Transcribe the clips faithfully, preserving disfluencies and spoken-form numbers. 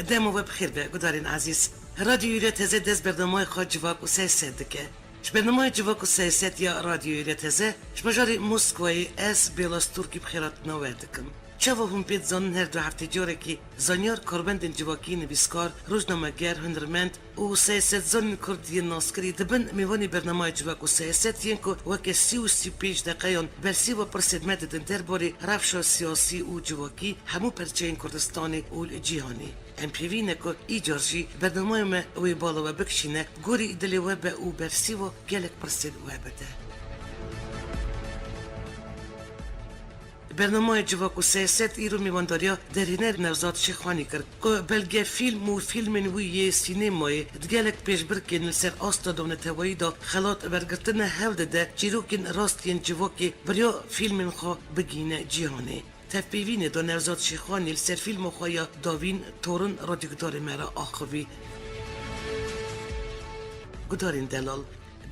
Dema we bi xêr be, gudarên ezîz. Radyo Hürriyet Heze dest bernameyê xwe Civak û Siyaset dike. Ji bernameyê Civak û Siyaset ya Radyo Hürriyet Heze, ji bajarê Moskwayê ez Bêla Stûrkî bi xêratina we dikim. Çawa hûn pê dizanin, her du heftê carekî zanyar, karbendên civakî, nivîskar, rojnameger, hunermend û siyasetzanên kurd yên naskirî dibin mêvanê bernameya Civak û Siyaset yên ku weke sî û sî û pênc deqeyan bersîva pirsên me didin derbarê rewşa siyasî û civakî hemû perçeyên Kurdistanê û li cîhanê. Em pêvî ne ku îcar jî bernameya me wê bala we bikişîne, gorî dilê we be û bersîva gelek pirsên we bide. Bernameya Civak û Siyaset îro mêvandariya derhêner Nevzat Şêxanî kir, ku belgefîlm û fîlmên wî yê sînemayê di gelek pêşbirkên li ser asta navneteweyî de xelat wergirtine, hewl dide çîrokên rast yên civakê bi riya fîlmên xwe bigihîne cîhanê. Tevpeyvînê de Nevzat Şêxanî li ser fîlma xwe ya dawîn Torin radyogudarê me re axivî. Gudarên delal,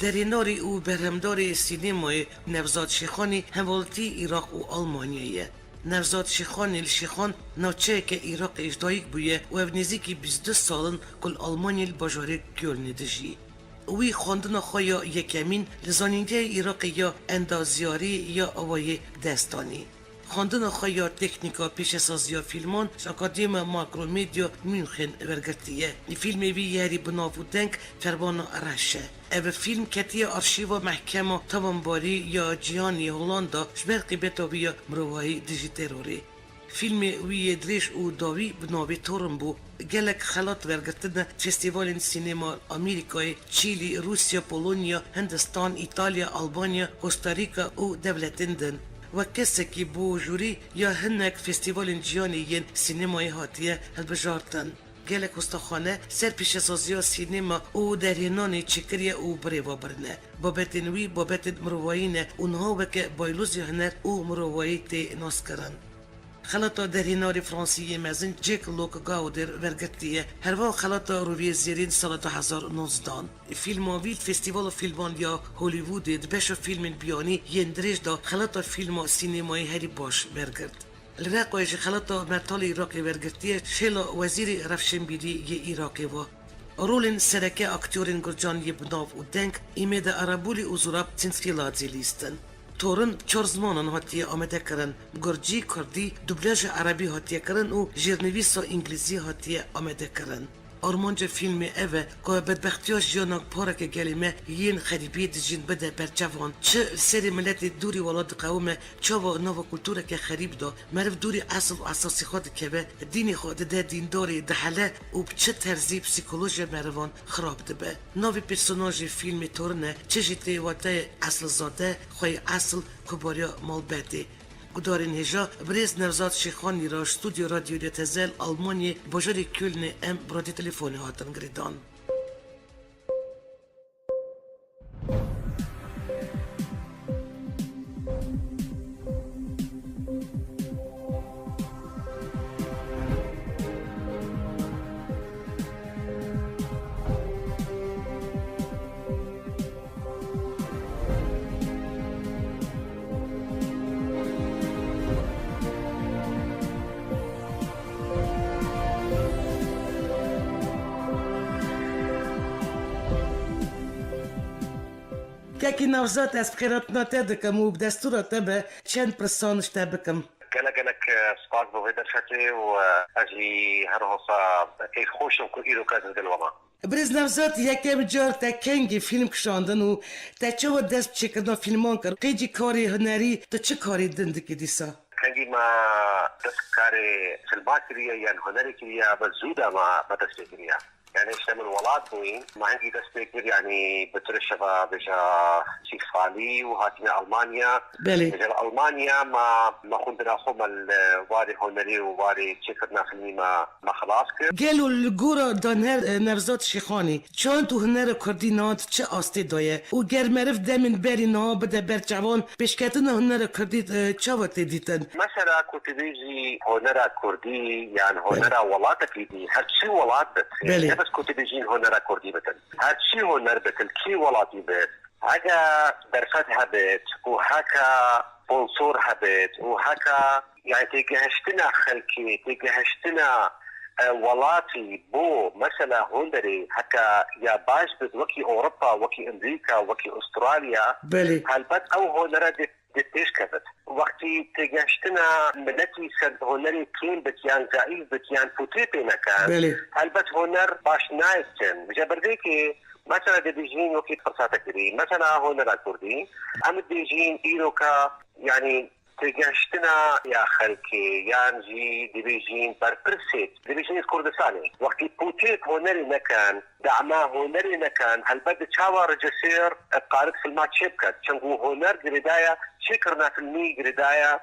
derhênarê û berhemdarê sînemayê Nevzat Şêxanî hevaltî Iraq û Almanyayê ye. Nevzat Şêxanî li Şêxan, navçeyeke Iraqê, ji dayik bûye û ev nêzîkî bîst du sal in ku li Almanyayê li bajarê Kölnê dijî. Wî xwendina xwe ya yekemîn li Zanîngehê Iraqê ya Endazyarî ya Awayê dest danî. Xwendina xwe ya teknîka pêşesaziya fîlman ji Akademiya Makromedia München wergirtiye. Fîlmê wî yê herî bi nav û deng Ferbana Reş e. Ev fîlm ketiye arşîva Mehkema Tawanbarî ya Cîhanê Holanda ji ber qîbeta wî ya mirovahî dijî terorê. Fîlmê wî yê dirêj û dawî bi navê Torin bû. Gelek xelat wergirtine festîvalên sînema Amerîkayê, Çîlî, Rûsya, Polonya, Hindistan, Îtalya, Albanya, Kosta Rîka û dewletên din. Wek kesekî bo jûrî ya hinek festîvalên cîhanê yên sînemayê hatiye hilbijartin. Gelek ustaxane ser pêşesaziya sînema û derhênanê çêkiriye û bi rê ve birine. Babetên wî babetên mirovahî ne û niha weke baylozê huner û mirovahî tê naskirin. Xelata derhênarê fransî yê mezin Jean-Claude Godard wergirtiye. Herwiha xelata Roviyê Zêrîn sala du hezar û nozdan. Fîlma wî li Festîvala Fîlman ya Hollywoodê di beşa fîlmên biyanî yên dirêj de xelata fîlma sînemayê herî baş wergirt. Li Reqayê jî xelata Mertalê Iraqê wergirtiye, şêla Wezîrê Rewşenbîrî yê Iraqê ve. Rolên sereke aktyorên guncan yê bi nav û deng Îmêde Arabûlî û Zurab Çinskîladze lîstin. Torin çar zimanan hatiye amadekirin, gurcî, kurdî, dublaja erebî hatiye kirin û jêrnivîsa îngilîzî hatiye amadekirin. Armanca fîlmê ev e ku bedbextiya jiyana pareke gelê me yên xerîbiyê dijîn bide ber çavan. Çi li serê miletê dûrî welat diqewime, çawa nava kultureke xerîb de meriv dûrî esil û esasê xwe dikeve, dînê xwe dide dîndarê, dihele û bi çi terzî psîkolojiya merivan xirab dibe. Navê pêrsonajê fîlmê Torin e, çi jî tê wateyê esilzade, xweyê esil, kubariya malbetê. Gudarên hêja, birêz Nevzat Şêxanî re ji Stûdyo Radyo Hürriyet Heze li Almanyê, bajarê Kölnê em bi radyo telefonê hatin girêdan. Kekî Nevzat, ez bi xêratina te dikim û bi destûra te be çend pirsan ji te bikim. Gelek gelek, e, spas bo vê derfetê û, e, ez jî her hosa pê xweş im ku îro ez li gel we me. Birêz Nevzat, yekem car te kengî fîlm kişandin û te çawa dest bi çêkirina fîlman kir? Qey jî karê hunerî, tu çi karê din dikî dîsa? Kengî me dest karê filma kiriye yan hunerê kiriye, me zû de me, me dest pê kiriye. Yani işte min welat bûyî, me hingî dest pê kir, yani bi tirişeva bêja çîk salî û hatine Almanya. Belê. Ji Almanya me, me xwendina xwe me li warê hunerî û warê çêkirina filmî me, me xilas kir. Gelo li gora danher, e, Nevzat Şêxanî, çand û hunera kurdî niha di çi astê de ye? Û ger meriv demên berî niha bide ber çavan, pêşketina hunera kurdî, e, çawa tê dîtin? Mesela ku tu bêjî hunera kurdî yan hunera welatekî dî, her çi welat bit, Belê. Ne bes ku tu bêjî hunera kurdî bitin. Her çi huner bit, li kî welatî bit, heke derfet hebit û heke sponsor hebit û heke, yani, têgihiştina xelkê, têgihiştina e, welatî bo mesela hunerê heke ya baş bit, wekî Ewropa, wekî Amerîka, wekî Astralya, Belê. helbet ew hunera dê, dê pêş kevit. Wextî têgeştina miletî ser hunerê kêm bit yan zeîf bit yan pûtê pê nekin, Belê. helbet huner baş nayê kitin. Ji ber vê kê mesela dibêjin wekî pirsatekirî, mesela hunera kurdî, em dibêjin îroka, yanî têgeştina ya xelkê yan jî dibêjin berpirsê, dibêjin Kurdistanê. Wextî pûtê hunerê nekin, dema hunerê nekin, helbet di çawa rejîsêr qarib filma çê biket. Çunku huner girêdaya çêkirina filmî, girêdaya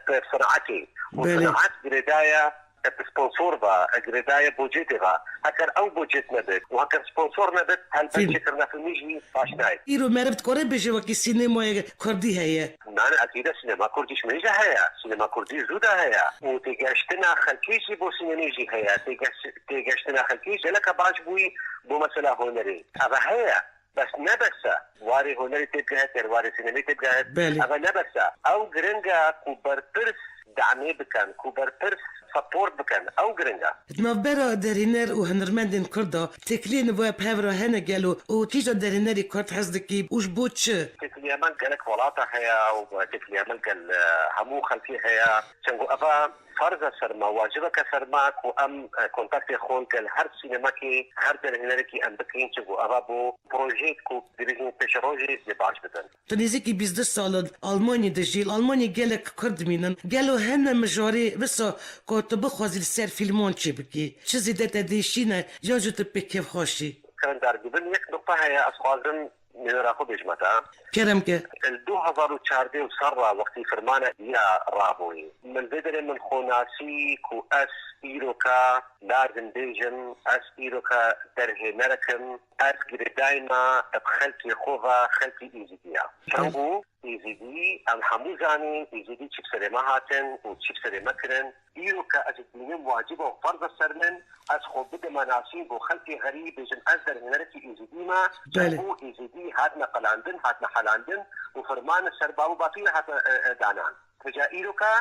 bi sinetê. Û Belê. sinet girêdaya bi sponsor ve, girêdaya bocetê ve. Heker ew bocet nebit û heker sponsor nebit, helbet Fîlm. çêkirina filmî jî baş nayê. Îro meriv dikare bêje wekî sînemayê kurdî heye. Nane, ez ê de sînema kurdî ji min jî heye. Sînema kurdî zû de heye. Û têgeştina xelkê jî bo sînemê jî heye. Têgeş-, têgeştina xelkê geleke baş bûyî bo mesela hunerê. Ev heye. Bes ne bes e. Warê hunerê tê bigehit, yer warê sînemê tê bigehit. Belê. Ev ne bes e. Ew giring e ku berpirs demê bikin, ku berpirs support bikin. Ew giring e. Di navbera derhêner û hunermendên Kurd de têkiliyên we bi hev re hene gelo û kîja derhênerî Kurd hez dikî û ji bo çi? Têkiliya me gelek welata heye û têkiliya me gel, e, hemû xelkê heye. Çengo eva ferz e ser me, wacibeke ser me ku em, e, kontaktê xwe gel her sînemekê, her derhênerekî em bikin, çengo eva bo projeyek ku dibêjin pêşerojê dê baş bidin. Tu nêzîkî bîst du sal li Almanyê dijî. Li Almanyê gelek Kurd dimînin. Gelo hene mijarê wisa ku tu bixwazî li ser fîlman çêbikî? Çi zêde te dêşîne yan jî tu pê kêfxweş î? Kirindar, dibin yek nuqta heye, ez xwazim nêvera xwe bêjime te. Kerem ke. Li du hezar û çardeh û ser re wextî filmana ya rabûyî. Min vê derê min xwe nasî ku ez îroka lazim bêjim, ez îroka derhênerek im, ez girêdayî me bi xelkê xwe ve, xelkê Êzîdî ya. Çend bû? Êzîdî, em hemû zanîn, Êzîdî çi bi serê me hatin û çi bi serê me kirin. Îro ke ez dibînim waciba û ferz e ser min, ez xwe bidime nasîn bo xelkê xerîb, bêjim ez derhênerekî Êzîdî me, Belê. çend bû Êzîdî hatine qelandin, hatine helandin û firman ser bav û batî re hatine, e, e, danan. Vêca îro ke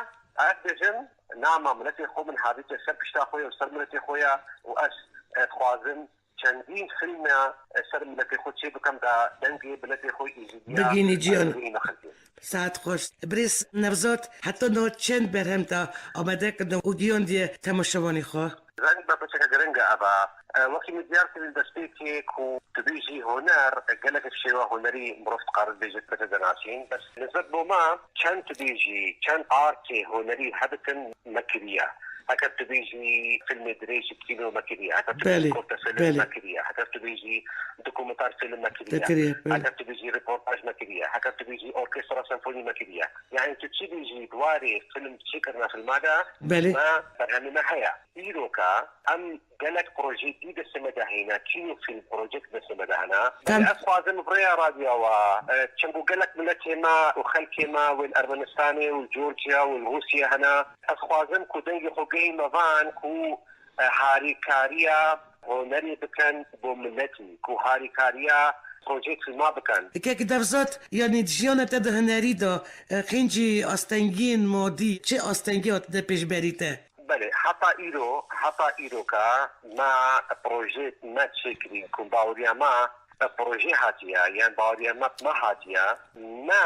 ez bêjim, nama miletê xwe min havîte ser pişta xwe ye û ser miletê xwe ye û ez, e, dixwazim çendîn filme ser miletê xwe çê bikim da dengê miletê xwe Êzîdiya Bigihînî ciyan. bigihîne xelkê. Saet xweş. Birêz Nevzat heta niha çend berhem te amade kirine û giyandiye temaşevanê xwe? Zanî, babeçeke giring e eva. E, wekî min diyar kir li destpêkê ku tu bêjî huner, gelek şêwe hunerî mirov dikare bêje bide denasîn. Bes nisbet bo me çend tu bêjî, çend artê hunerî hebitin me kiriye. Heker tu bêjî filmê dirêj, kîno me kiriye. Heker tu bêjî Belê, kortefilm belê. me kiriye. Heker tu bêjî dokumentar film me kiriye. Te kiriye, belê. Heker tu bêjî reportaj me kiriye. Heker tu bêjî orkestra senfonî me kiriye. Yani tu çi bêjî di warê film çêkirina filma de Belê. me berhemê me heye. Îroka em gelek projeyê dî destê me de heyne. Kîno film projek destê me de hene. Tam. Ez xwazim bi rêya radyoya we, e, çengo gelek miletê me û xelkê me wê li Ermenistanê û li Georgia û li Rûsya hene. Ez xwazim ku dengê xwe bigihîme van ku, e, harîkariya hunerê bikin bo miletî, ku harîkariya projeyê filma bikin. Kek Devzat, yanî di jiyana te di hunerî de, e, qîncî astengiyên madî, çi astengî hatine pêşberî te? Belê, heta îro, heta îroka me projeyê me çêkirî, ku baweriya me projê hatiye, yan baweriya me bi me hatiye, me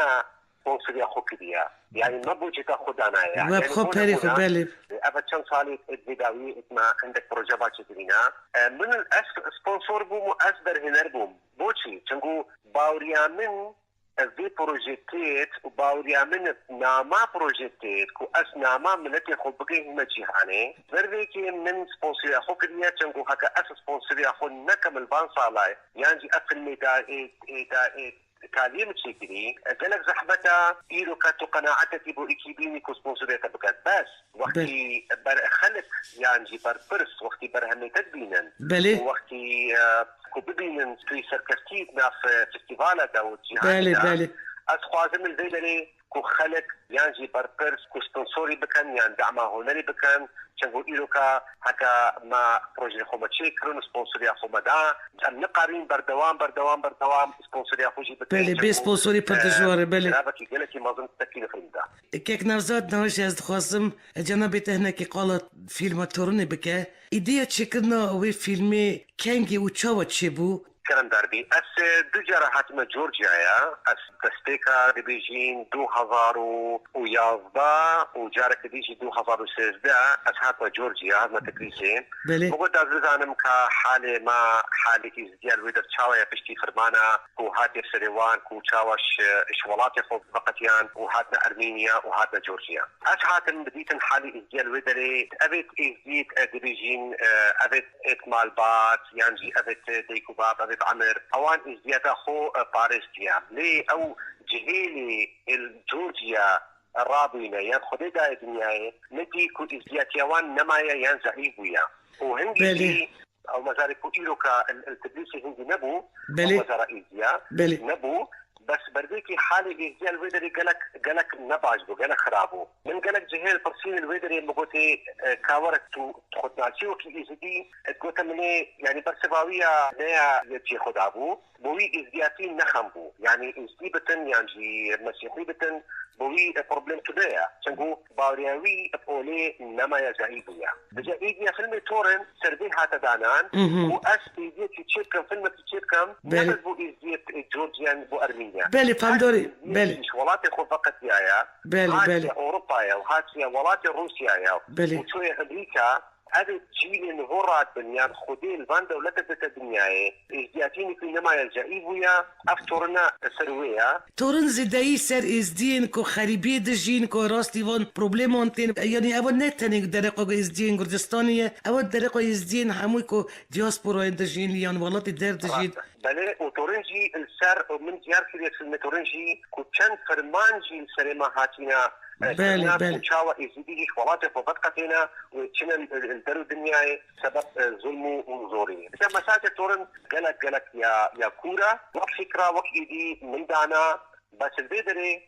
sponsoriya xwe kiriye. Yani me boceta xwe danaye. We bi Yani xwe bo perê xwe nemûne, belê. Ev çend salê vê dawiyê me hindek proje va çêkirîne. E, min ez sponsor bûm û ez derhêner bûm. Boçî? Çunku baweriya min vê projê têt û baweriya min nama projê têt ku ez nama miletê xwe bigihîme cîhanê. Ber vê kê min sponsoriya xwe kiriye, çunku heke ez sponsoriya xwe nekim li van salay, yan jî ev filmê da ê, ê da ê Kaliyê min çêkirî, gelek zehmet e, îro ke tu qenaetekî bo ekîbî wî ku sponsoriya te biket. Bes, wextî ber xelk yan jî berpirs, wextî berhemê te dibînin, Belê. û wextî, e, ku bibînin tu yê serkeftî di nav, e, festîvala de û cîhanê Belê, de, belê. ez dixwazim li vê derê ku xelk yan jî berpirs ku sponsorî bikin yan dema hunerî bikin. Çend ku îroka heke me projeyê xwe me çêkirin, sponsoriya xwe me da, em nikarîn berdewam, berdewam, berdewam sponsoriya xwe jî bikin. Belê, bê sponsorî pir dijwar e, belê. Çend ku, e, seravekî gelekî mezin tiştekî li film da. Kek Nevzat, niha jî ez dixwazim, e, cenabê te hinekî qala fîlma Torunê bike. Îdiya çêkirina wê fîlmê kengî û çawa çêbû? Kerem Darbî, ez, e, du cara hatime Georgiaya. Ez destpêka dibêjin du hezar û yazdeh û careke dî jî du hezar û sêzdeh ez hatime Georgia, hatime Tiflîsê. Belê. Min got ez bizanim ka halê me, halê Êzidiya li wê der çawa ye piştî firmana ku hatiye serê wan, ku çawa ji, ji welatê xwe veqetiyan û hatine Ermîniya û hatine Georgiya. Ez hatim didîtin halê Êzidiya li wê derê. Evêt Êzidît, e, dibêjin, e, evêt êt malbat, yan jî evêt dayik û bab, evêt emir. Ewan Êzidiyeta xwe, e, parêstiye. Lê ew cihêlê li Georgiya rabûyne, yan Xwedê daye dinyayê, min dî ku Êzidiyetiya wan nemaye yan zeîf bûye. Û hingî Belê. jî Ew mezarê ku îroka li, li Tiflîsê hingî nebû, Belê. ew mezara Êzidiya Belê. nebû. Bes berdêkî halê Êzidiya li wê derê gelek, gelek nebaş bû, gelek xirab bû. Min gelek cihê li pirsîn li wê derê min gotê, e, ka were tu xwe dinasî wekî Êzidî? Digote min ê, yanî bersiva wî ya ne ya yê cihê xwe dabû. Bo wî Êzdiyatî ne xem bû. Yanî Êzdî bitin yan jî Mesîhî bitin, bo wî, e, problem tune ye. Çengo baweriya wî bi olê nemaye zehî bûye. Dije Êdiya filmê Torin ser vê hate danan Mhm. û ez êdiyekî çê bikim, filmekî çê bikim, ne Belê. bes bo Êzdiyê, e, Georgian, bo Ermîniya. Belê, Her fandorê, Êzdiyekî belê. ji welatê xwe veqetiyaye, Belê, hatiye belê. Ewropayê û hatiye welatê Rûsyayê Belê. û çûye Amerîka, Ev cîlên hûr radibin yan Xwedê li van dewlete dite dinyayê, êzdiyatînekî nemaye zehî bûye, ev torina ser wê ye. Torin zêdeyî ser êzdiyên ku xerîbiyê dijîn, ku rastî van probleman tên, yanî ew ne tenê dereqa êzdiyên Kurdistanê ye, ew dereqa êzdiyên hemû ku diasporayê dijîn yan welatê der dijîn. Rast e. Belê, û Torin jî li ser, û min diyar kiriye filmê Torin jî ku çend firman jî li serê me hatîne, e, Belê, kirina belê. ku çawa Êzidî jî ji welatê xwe vediqetêne û çine li, li der û dinyayê sebeb, e, zulm û, û zorî. Dike mesajê Torin gelek, gelek ya, ya kûr e. Wek fikra, wek êdî min dana, bes li vê derê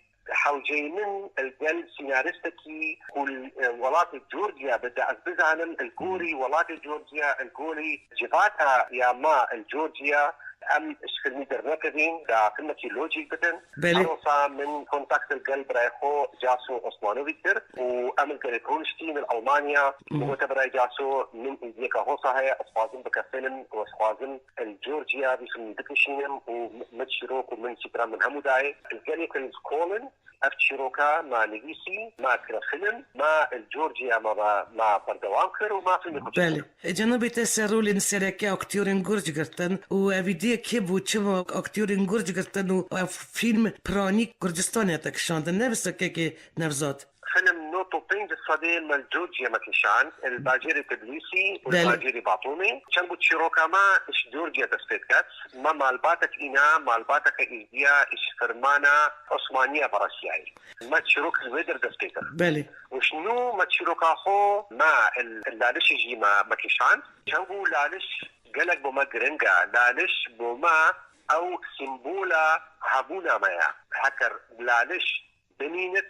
hewceyî min li gel sînaristekî ku li, e, welatê Georgia bide, ez bizanim li gorî welatê Georgia, li gorî civata ya me li Georgia, em ji filmî dernekevîn, da filmekî lojîk bidin. Belê. Her wisa min kontakt li gel birayê xwe Caso Osmanovic kir û em li gelê rûniştîn li Almanya. Mhm. Min gote birayê Caso, min êdiyeke hosa heye, ez xwazim bike film û ez xwazim li Georgia vî filmî bikişînim û min çîrok û min fikra min hemû dayê. Li gelê Köln Kolin ev çîroka ma nivîsî, ma kire film, ma li Georgia ma, ma, ma berdewam kir û ma filmê xwe çêkir. Belê. E, cenabê te ser rolên sereke aktörên Gurc girtin û ev îdiye kê bû, çima aktörên Gurc girtin û ev film piranî Kurdistanê hate kişandin, ne wisa kekê Nevzat? Film nod û pênc sedê me li Georgia me kişand, li bajêrê Tbilîsî û li Belê. bajêrê Batumê. Çend ku çîroka me ji Georgia dest pê diket, me malbatek îna, malbateke Êzdiya ji firmana Osmaniya Veresiyayê. Me çîrok li wê der dest pê kir. Belê. Û ji nû me çîroka xwe me li, li Lalişê jî me, me kişand. Çend ku Laliş gelek bo me giring e. Laliş bo me ew sîmbola hebûna me ye. Heker Laliş bimînit,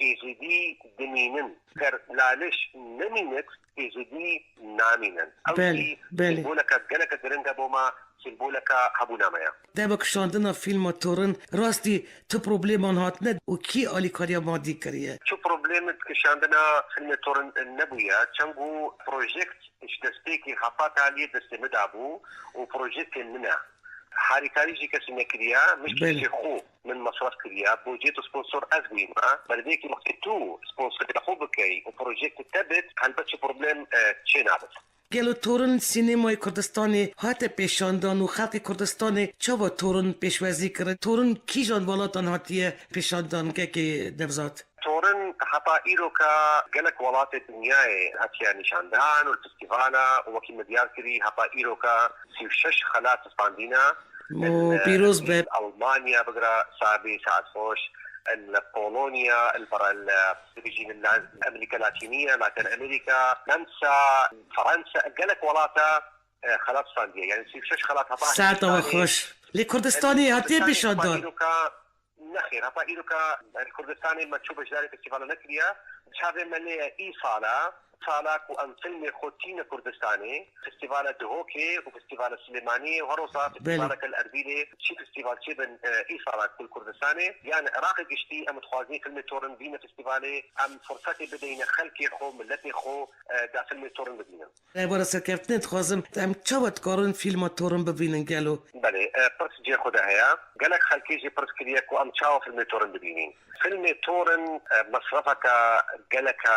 Êzidî dimînin. Ker Laliş nemînit, Êzidî namînin. Ew Belê, jî belê. sîmboleke geleke giring e bo me, sîmboleke hebûna me ye. Dema kişandina fîlma Torin, rastî tu probleman hatine û kî alîkariya madî kiriye? Çi problemê kişandina fîlmê Torin nebûye. Çend ku projekt ji destpêkê heta taliyê destê min de bû û projektên min e. Harîkarî jî kesî nekiriye, min ji Belê. kişê xwe min mesref kiriye. Bo cêt û sponsor ez bûyîme. Berdêkî wextê tu sponsorê xwe bikey û projektê te bit, helbet çi problem, e, çê nabit. Gelo Torin sînemayê Kurdistanê hate pêşandan û xelkê Kurdistanê çawa Torin pêşwazî kirin? Torin kîjan welatan hatiye pêşandan, kekê Nevzat? Torin heta îroka gelek welatê dinyayê hatiye nîşandan û li festîvala û wekî me diyar kirî heta îroka sî û şeş xelat standîne. Mo Li, pîroz be. Li Almanya bigira sabî saet xweş, li Polonya, li bara, li, dibêjin li Amerîka Latîniye, Latin Amerika, Fransa, Fransa, gelek welata, e, xelat standiye. Yani sî û şeş xelat heta Saeta we Hindistanê, xweş. Lê Kurdistanê hatiye Kurdistanê pêşandan? Îroka Nexêr, heta îroka li Kurdistanê me çû beşdarî festîvala nekiriye. Çavê me lê ye îsala, sala ku em filmê xwe tîne Kurdistanê, festîvala Duhokê û festîvala Silêmaniyê û her wisa Belê. festîvaleke li Erbîlê, çi festîval çêbin, e, îsala ku li Kurdistanê, yan Iraqê giştî, em dixwazin filmê Torin bîne festîvalê, em firsetê bideyne xelkê xwe, miletê xwe, e, da filmê Torin bibînin. Rêbara serkeftinê dixwazim, em çawa dikarin fîlma Torin bibînin gelo? Belê, e, pirs cihê xwe de heye. Gelek xelkê jî pirs kiriye ku em çawa filmê Torin dibînin. Filmê Torin, e, mesrefeke geleke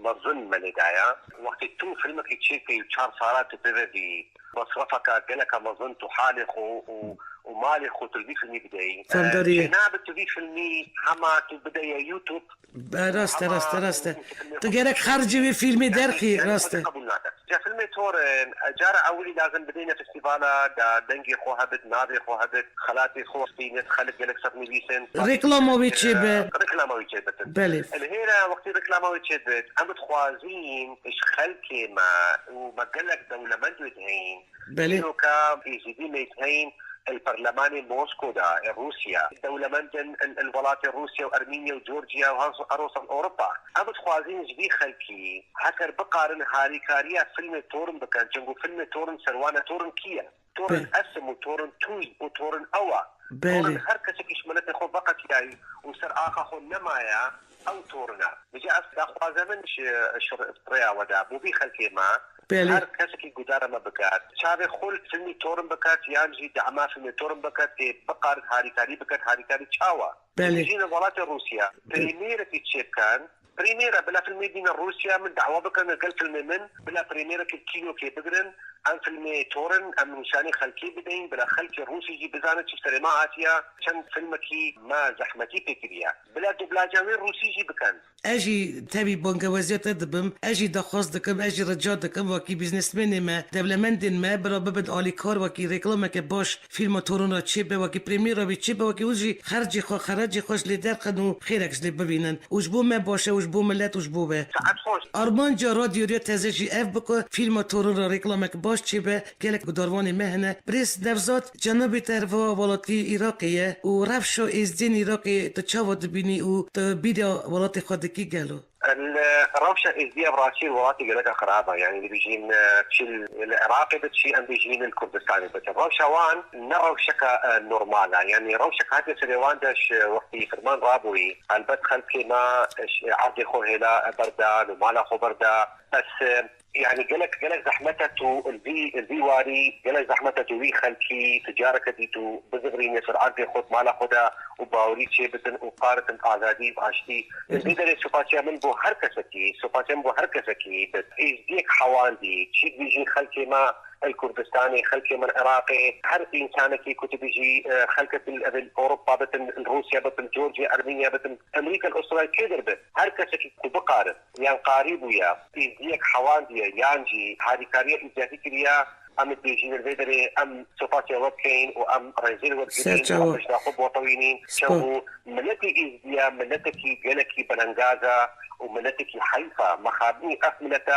mezin me lê daye. Wextê tu filmekî çêkey û çar sala tu pê ve bî, mesrefeke geleke mezin tu halê xwe û, û malê xwe tu li vî filmî bideyî. Fehmdarî. E, jê nabe tu vî filmî hema tu bideye YouTube, Be, rast e, rast e, rast e. Tu gerek xercê wê fîlmê derxî, rast e. Qebûl nake. Ca filmê Torin, e, cara ewilî lazim bidêne festîvala, da dengê xwe hebit, navê xwe hebit, xelatê xwe westînit, xelk gelek sed nivîsin. Reklama wê çêbe. E, reklama wê çêbitin. Belê. Li hêra wextî reklama wê çêbit, em dixwazîn ji xelkê me û me gelek dewlemend wê diheyîn. Belê. Îroka êzidî me diheyîn, li perlemanê Mosko de, Rûsya, dewlemendên li, li welatê Rûsya û Ermînya û Georgiya û her, her wisa li Ewropa. Em dixwazin ji vî xelkî heker bikarin harîkariya filmê Torin bikin, çunku filmê Torin ser wan e, Torin kî ye? Torin Be- esim û Torin tûy û Torin ew e. Belê. Torin her kesekî ji miletê xwe veqetiyayî û ser axa xwe nemaye, ew Torin e. Vêca ez daxwaza min ji, ji rêya we de, bo vî xelkê me, Belê. her kesekî guhdara me biket. Çavê xwe li filmî Torin biket, yan jî dema filmê Torin biket, tê biqarit harîkarî biket, harîkarî çawa? Belê. Dijî li welatê Rûsya, Belê. premyerekî çêbikin, premyera bila filmê bîne Rûsya, min dawa bikin, gel filmê min, bila premyerekî kînokê bigirin, em filmê Torin, em nîşanî xelkê bideyin, bila xelkê Rûsî jî bizane çi serê me hatiye, çend filmekî me zehmetî pê kiriye. Bila dublaja wê Rûsî jî bikin. Ez jî tevî bangewaziya te dibim, ez jî daxwaz dikim, ez jî rica dikim, wekî bîznesmenê me, dewlemendên me, bira bibin alîkar, wekî reklameke baş fîlma Torin re çêbe, wekî premyera wî çêbe, wekî hûn jî xercê xwe, xerecê xwe ji lê derxin û xêrek ji lê bibînin. Û ji bo me baş e, û ji bo milet û ji bo we. Saet xweş. Armanca Radyo Rêya Teze jî ev bû ku fîlma Torin re reklamek baş çêbe, gelek gudarvanê me hene. Birêz Nevzat, cenabê te li va welatî Iraqê ye û rewşa êzdiyên Iraqê tu çawa dibînî û tu bîra welatê xwe dikî gelo? Li rewşa êzdiya bi rastî li welatê geleka xirab e. Yanî dibêjin, e, çi li Iraqê bit, çi em bêjin li Kurdistanê bit. Rewşa wan ne rewşeke, e, normal e. Yanî rewşeke hatiye serê wan de ji wextî firman rabûyî, helbet xelkê me, e, erdê xwe hêla berda, li mala xwe berda. Bes, e, Yanî gelek, gelek zehmet e tu li vî, li vî warî, gelek zehmet e tu wî xelkî, tu careke dî tu bizivirînî ser erdê xwe, mala xwe de û bawerî çêbitin û qaritin azadî û aştî. Li vî derê supasiya min bo her kesekî, supasiya min bo her kesekî bi êzdiyek hewandî, çi dibêjin xelkê me li Kurdistanê, xelkê me li Iraqê, her însanekî ku tu bijî, e, xelkek li, ev li Ewropa bitin, li Rûsya bitin, Georgiya, Ermenya bitin, Amerîka, li Australya, kê der be, her kesekî ku bikarin, yan qarî bûye, êzdiyek hewandiye, yan jî harîkariya îcadî kiriye, em dibêjin li vê derê em supasê we bikeyin û em rêzê li we digirîn û em bejna xwe bi we tewînîn. Çawa ku miletê êzdiye miletekî gelekî belengaz e û miletekî heyf e. Me xabî ev milete,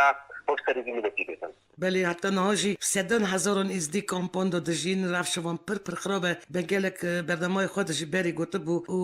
wek serê vî miletî bêtin. Belê, heta niha jî sedan hezaran êzdî kampan de dijîn, rewşa wan pir pir xirab e. Me gelek, e, bernameyê xwe de jî berê gotibû û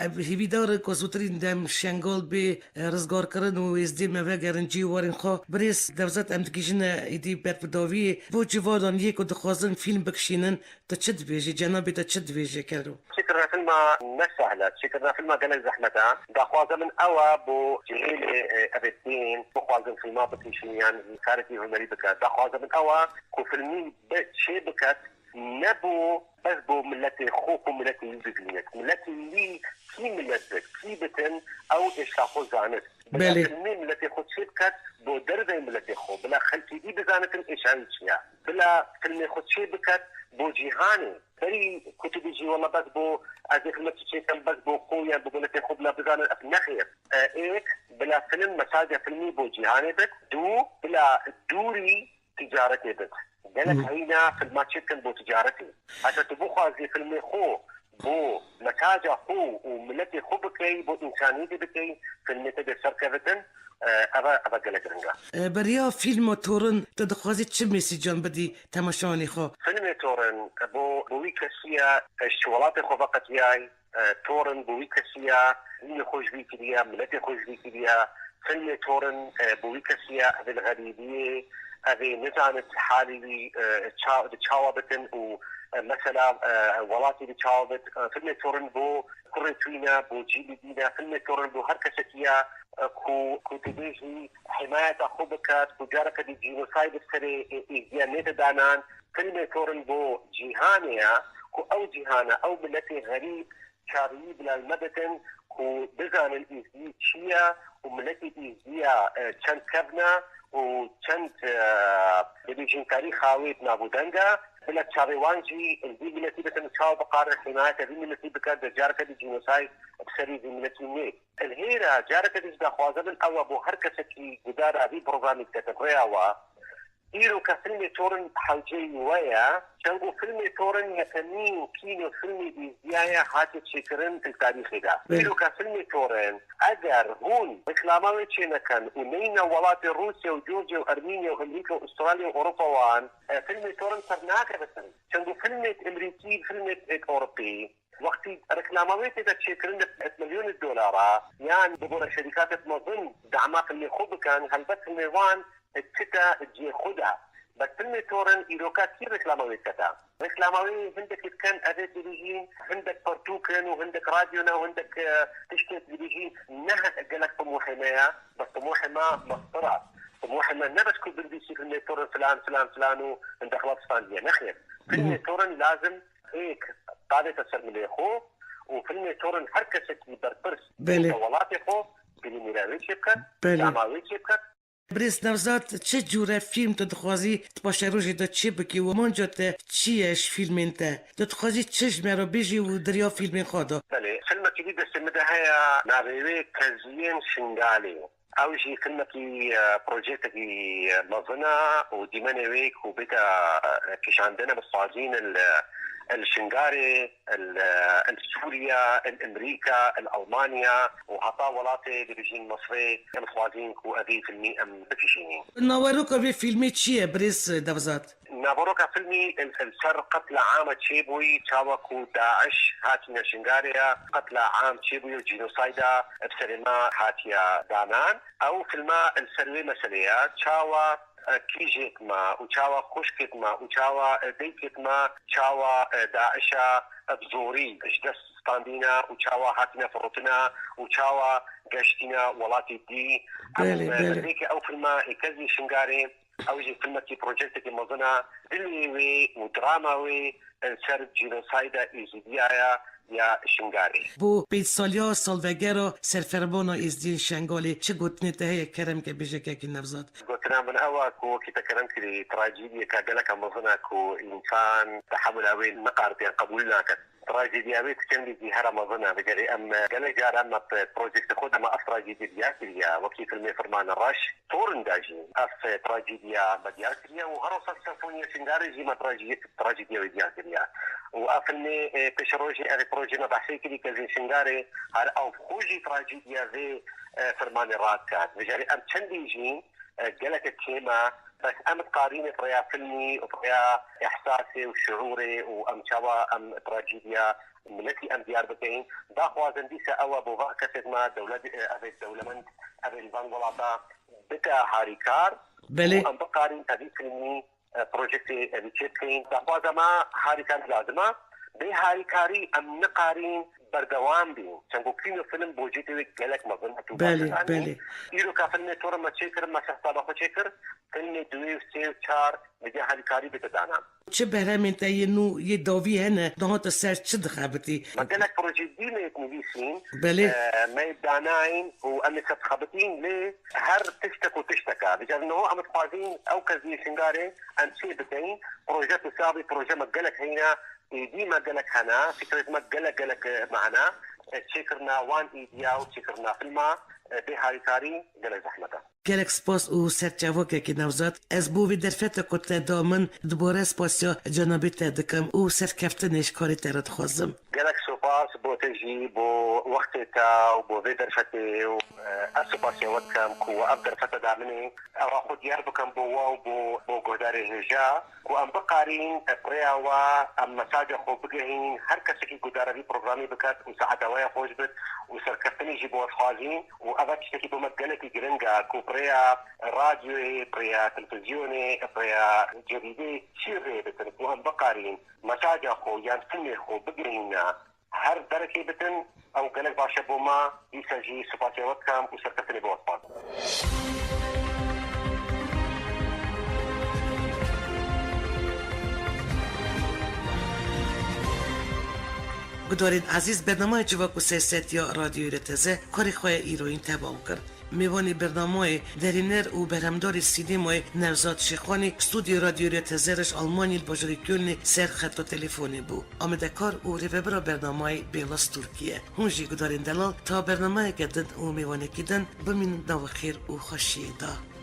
ev hêvîdar in ku zûtirîn dem Şengal bê, e, rizgarkirin û êzdiyên me vegerin cî û warên xwe. Birêz Nevzat, em digihîjine êdî ber bi dawiyê. Bo ciwanan yê ku dixwazin fîlm bikişînin, tu çi dibêjî? Cenabê te çi dibêje gelo? Çêkirina filma ne sehl e. Çêkirina filma gelek zehmet e. Daxwaza min ew e bo cihê lê, e, evê tên bixwazin filma bikişînin yan karekî hunerî bikin. Daxwaza min ew e ku filmî bi çê biket, ne bo, bes bo miletê xwe ku miletê wî bibînit. Miletê wî kî milet bit, kî bitin, ew êşa xwe zanit. Bila Belê. filmê miletê xwe çê biket bo derveyê miletê xwe. Bila xelkê dî bizanitin êşa wî çi ye. Bila filmê xwe çê biket bo cîhanê. Berî ku tu bijî, wela bes bo ez ê filmekî çêkim, bes bo xwe yan bo miletê xwe bila bizanin, ev nexêr. E, êk, bila film, mesaja filmî bo cîhanê bit. Du, bila dûrî ticaretê bit. Gelek heyîna filma çêdikin bo ticaretê. Heta tu bixwazî filmê xwe bo mesaja xwe û miletê xwe bikey, bo însaniyetê bikey, filmê te dê serkevitin, e, eva, eva gelek giring e. E, beriya fîlma Torin tu dixwazî çi mesîcan bidî temaşevanê xwe? Filmê Torin, e, bo, bo wî kesî ye, e, ji welatê xwe veqetiyay, e, Torin bo wî kesiya, dînê xwe ji vî kiriya, miletê xwe ji vî kiriya, filmê Torin, e, bo wî kesiya, ev ê li xerîbiyê, ev ê nizane çi halî wî, e, ça-, di çawa bitin û, e, mesela, e, welatê di çawa bit. E, filmê Torin bo kurê twîne, bo cîlî dîne, filmê Torin bo her kesekî ye, e, ku, ku dibêjî himayeta xwe biket, ku careke dî cînosayd bi serê, e, êzdiya nête danan. Filmê Torin bo cîhanê ye, ku ew cîhane, ew miletê xerîb, çavî bila li me bitin, ku bizanin Îzdî çi ye û miletê Îzdiya, e, çend kevn e û çend, e, bibêjin tarîxa wê bi nav û deng e. Bila çavê wan jî li vî miletî bitin û çawa bikarin himayeta vî miletî bikin, de careke dî cînosayd bi serî vî miletî nê. Li hêra careke dî ji daxwaza min ew e bo her kesekî guhdara vî programî diketin rêya we. Îroka filmê Torin hewceyî we ye. Çend ku filmê Torin yekemîn kîno filmê Îzdiya ye hatiye çêkirin li tarîxê de. Belê. Îroka filmê Torin, eger hûn reklama wê çênekin û neyne welatê Rûsya û Georgya û Ermînya û Amerîka û Australya û Ewropa wan, e, filmê Torin ser nake bitin. Çend ku filmê Amerîkî, filmê Ewropî, wextî reklama wê tê de çêkirin bi milyon dolara, yan bi gora şerîkatê mezin dama filmê xwe bikin, helbet filmê wan çite cihê xwe de. Bes filmê Torin îroka kî reklama wê dikete? Reklama wê hindekî dikin, ev ê dibêjin, hindek pertûk in û hindek radyo ne û hindek, e, tiştê dibêjin, ne gelek timohê me ye, bes timohê me mestir e. Timohê me ne bes ku binivîsî filmê Torin filan, filan, filan û hindek xelat standiye. Nexêr. Filmê Torin lazim êk qadête ser milê xwe û filmê Torin her kesekî berpirs Belê. Welatê xwe, filmî re wê çê bike, Belê. Dama wê çê bike. Birêz Nevzat, çi cûre fîlm tu dixwazî di paşerojê de çê bikî û amanca te çi ye ji fîlmên te? Tu dixwazî çi ji me re bêjî û di riya fîlmên xwe de? Belê, filmekî dî destê min de heye, navê wê Keziyên Şingalê. Ew jî filmekî, e, projektekî, e, mezin e û dîmenê wê ku bête, e, kişandin, em dixwazîn li, li Şingalê, li, li Sûriya, li Amerîka, li Almanya û heta welatê dibêjin Misrê, em dixwazîn ku evî filmî em bikişînin. Naveroka vê fîlmê çi ye, birêz Nevzat? Naveroka filmî li, li ser qetla ama çêbûyî, çawa ku DAIŞ hatine Şingalê ye, qetla am çêbûye û cînosayda bi serê me hatiye danan. Ew filma li ser wê meselê ye, çawa, e, kîjêk me û çawa xwişkêk me û çawa, e, dayikêk me, çawa, e, DAIŞa, e, bi zorî ji dest standîne û çawa hatine firotine û çawa geştîne welatê dî. Belê, Em, e, belê. Dibê ke ew filma ê Keziyê Şingalê, ew jî filmekî, projektekî mezin e. Dilê wê û drama wê li ser cînosayda Êzîdiya ya, ya Şingalê. Bo pênc saliya salvegera serfermana Êzdiyên Şengalê çi gotinê te heye, kerem ke bêje kekî Nevzat? Gotina min ew e ku wekî te kerem kirî, trajîdiyeka geleke mezin e ku însan tehemula wê nikaribî, qebûl nake. Trajediya wê ti çendî jî here mezin e. Bigerê em, e, gelek car em bi projektê xwe de me ev trajediya diyar kiriye. Wekî filmê Firmanê Reş, Torin de jî ev, e, trajediya me diyar kiriye û her wisa Senfoniya Şingalê jî me trajediya, trajediya wê diyar kiriye. Û ev filmê, e, pêşerojê, ev ê projê me behsê kirî, Keziyên Şingalê, her ew bi xwe jî trajediya vê, e, Firmanê radiket. Bigerê em çendî jî e, geleke kêm e. Bes em dikarîn bi rêya filmî û bi rêya îhsasê û şiûrê û em çawa em trajediya miletî em diyar bikeyin. Daxwazin dîsa ew e bo van kesêt me dewlet, e, ev ê dewlemend, ev ê li van welata bike harîkar Belê. Û em bikarîn tevî filmî, e, projektê, e, çê bikeyin. Daxwaza me harîkarî lazim e. Bê harîkarî em nikarîn berdewam bîn. Çend ku kîno film bocetê wê gelek mezin e, tu Belê, baş zanî. Belê. Îro ka filmê Torin me çêkir, me sehsala xwe çêkir, filmê duwê û sê û çar dike harîkarî bide danan. Çi berhemên te yê nû, yê dawî hene, niha tu ser çi dixebitî? Me gelek projeyê dî me yê dinivîsîn, Belê. E, me yê danayîn û em ê ser dixebitîn, lê her tiştek û tiştek e. Bicarin niha em dixwazîn ew Keziyê Şingalê em çê bikeyin. Proje tu sabî, proje me gelek heyne. Êdî me gelek hene, fikrêt me gelek, gelek, e, me hene. E, çêkirina wan êdiya û çêkirina filma, e, bê harîkarî gelek zehmet e. Gelek spas û serçavokekî Nevzat. Ez bo vê derfeta ku te da min, dubare spasiya cenabê te dikim û serkeftinê ji karê te re dixwazim. Gelek spas. Spas bo te jî, bo wextê te û bo vê derfetê û, e, ez spasiya we dikim ku we ev derfete da min e. Ewa xwe diyar bikim bo we û bo, bo guhdarê hêja ku em biqarîn, e, bi rêya we em mesaja xwe bigehîn, her kesekî guhdara vî programî biket û saeta we ya xweş bit û serkeftinê jî bo we dixwazîn û ev tiştekî bo me gelekî giring e ku bi rêya radyoyê, bi rêya televîzyonê, bi rêya cerîdê çi rê bitin ku em biqarîn mesaja xwe yan filmê xwe bigihîne her derekê bitin, ew gelek baş e bo me. Dîsa jî spasiya we dikim û serkeftinê bo we dixwazim. Gudarên ezîz, bernameyê Civak û Siyasetiya Radyoyê R T Z karê xwe ya îroyîn temam kir. Mêvanê bernameyê derêner û berhemdarê sînemayê Nevzat Şêxanî stûdyoya Radyoyê R T Z re ji Almanyê li bajarê Kölnê ser xeta telefonê bû. Amadekar û rêvebira bernameyê Bêlas Turkiye. Hûn jî gudarên delal ta bernameyeke din û mêvanekî din bimînin nava xêr û xweşiyê de.